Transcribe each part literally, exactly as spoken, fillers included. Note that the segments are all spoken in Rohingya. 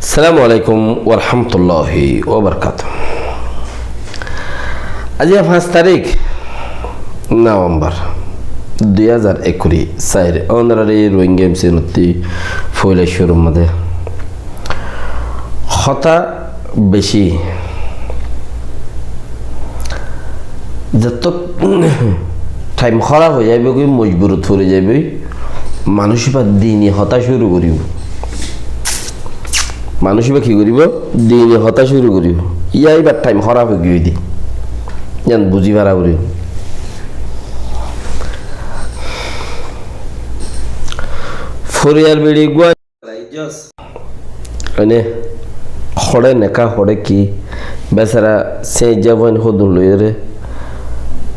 Assalamu alaikum warahmatulláhi wabarakátuhu. Aijja fañs tarík Novembar dui házar ekkuri sair. Ónorare Rohingya M C nottí foila cúrur mazé hotá beci. Zettót thaim hóraf ói zaibói, mojburot fori zaibói, manúic íba dini hotá cúru goríbo. Manúic íba ki goríbo? Dini hotá cúru goríbo. Yá íbar thaim hóraf ói giyói de. Yián buzí fara goríbo. Foriyar beçi eggúa Ene hoçé neká, hoçé ki, besara señjja fuain hodún loiyóre,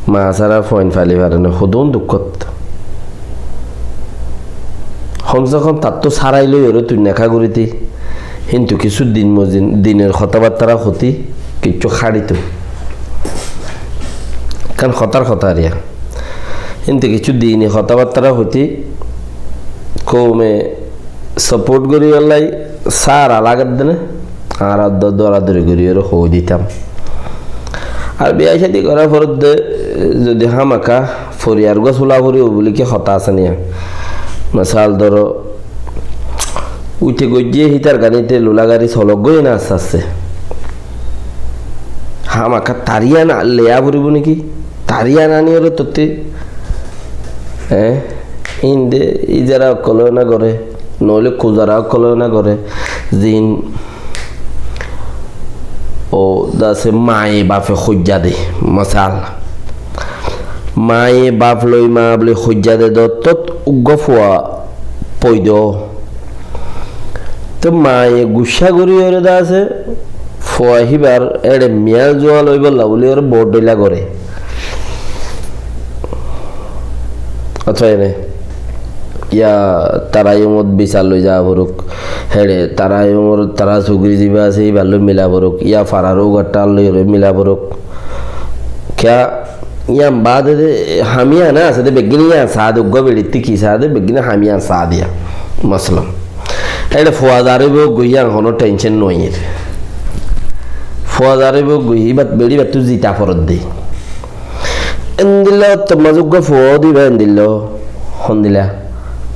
maa sára fuain fali fare né, hodún dukkót. Hom se hom tattú sárai loiyóre tui neká goríte, kintu kissú din mozin, dinor hotábattára hotí, kissú háçito. Ekkán hotár hotá ar yá. Kintu kissú dini hotábattára hotí, koume support goríbolla sára lager de né, añára do-, doradori gorí aró hoi ditam. Ar biya cádi gorar foredde, zodi hámaka foriyar gua sula foribo buli ki hotá asé né? Mesal dóro, uite goijjé hítar ganíte lula gari solok goi na asté asté. Hámaka tar yián leya foribo né ki? Tar yián ani aró tottí, eh, inde ijara ókkole na gore, noóile kuzara ókkole na gore, zin o dase maye bafe hoijja de, masal. Maye baf loi ma boli hoijja de dottót uggúa fua poido. Te maye guccá gorí óre dase fua híbar eçe miyal zuwal óibolla buli óre bout dhoilla gore. Othoba ene, yá tara yumot bisar loi za foruk, heçe tara yumot tara sugri ziba asé, íbar loi mila foruk, yá farar ugatta loi óre mila foruk. Kiyá Yián baade de hamiyan asé de beggíne yián saá de, uggúa beçittí ki saá de, beggíne hamiyan saá de yián. Masalan, eçe fua zar óibo goi yián honó tension no aiyér. Fua zar óibo goi, íbat beçi íbattú zita foredde. Endilla ottor mazé uggúa fua diba endilla, hondilla,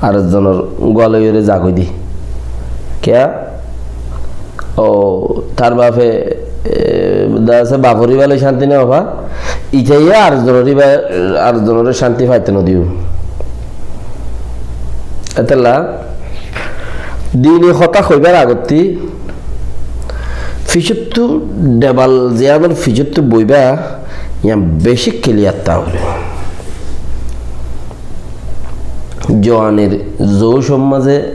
ar zonor gua loiyóre zagói de. Kiyá? Ó, tar bafe, e, dase bafor íba loi cánti no fa, itaye ar zonor íba, ar zonore cánti faito no dibo. Etolla, dini hotá hoibar agottí, fisóttu debal ziyánor fisóttu boiba, yián beci kiliyar táa foribo. Juanir zoucor mazé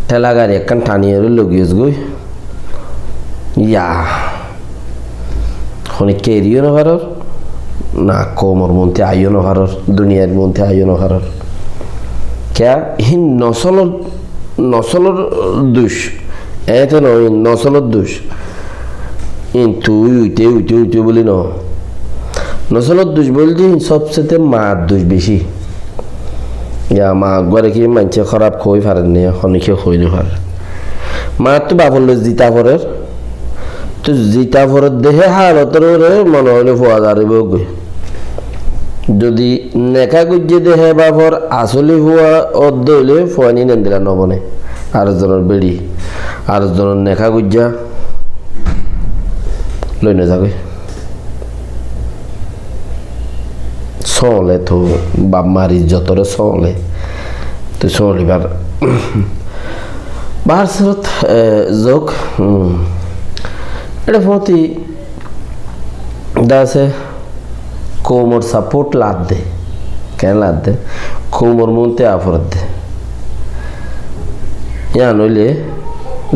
théla gari ekkán taniyóre loi giyós goi. Yá. Honikka eriyó no farór, na koumor monti aiyó no farór, duniyair monti aiyó no farór. Kiyá? Hín nosolor, nosolor duc. Eéñte no, hín nosolor duc. Hín tui uite, uite, uite buli no. Nosolor duc buli de hín sobsete maar duc beci. Ya, ma uggware ki maincé hóraf hoi farer né, honikka hoi no farer. Maáttu bafor loi zita forer, to zita forer de hé halotor uore mone hoile fua zar óibo goi. Zodi neka goijjé de hé bafor asoli fua ódde óile fuain endilla no bone. Ar zonor beçi, ar zonor neka goijjá loi no zagói. Sóole to baf mar izzotore sóole. To sóolibar. Bahar surot, e, zok, hmm. Eçe foti dase koumor support ladde. Ken ladde? Koumor monti aforedde. Yián óile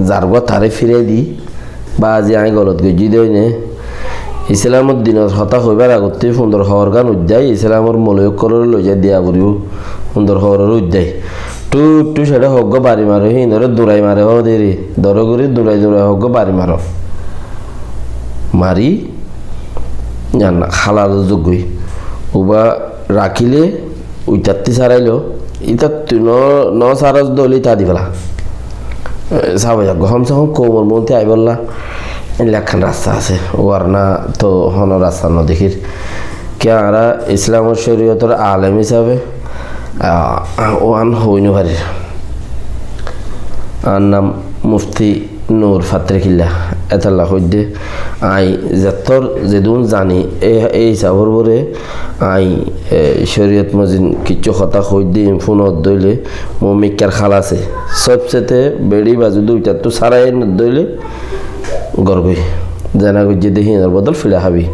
zargua tare firai di, Bazi aññí golot goijjí de óine, Islamor dinor hotá hoibar agottí fundor hoorgán uddái Islamor moloi ókkolore loizai diya foribó. Fundor hooror uddái. Ṭu ṭu seçé hoggúa bari maro, híinore durai mare hoó de re. Dóro gorí durai durai hoggúa bari maro. Mari, yián halal zoggói. Uba rakíle, uitattí sárailo, ítattú no, no sáros de óile íta di fela. Sábaiyaggúa, hom se hom koumor muúntu aibólla. Éilla ekkán rasta asé, warna to hono rasta no dekír. Kiyá añára Islamor córiyotor alem hísabe, ah, uán hoói no farir. Añár nam Mufti Nur Fatrekilla. Étalla hoiddé, aññí zettór zedún zani, e, e hísabor uore aññí, e, córiyot mozin kiccú hotá hoiddé, in fúnot dóile, mumikar hálase, sobsete beçi bazu dóitattú sárai no dóile, gorgói. Zena goijjé dé híinor bodol fiça hábi.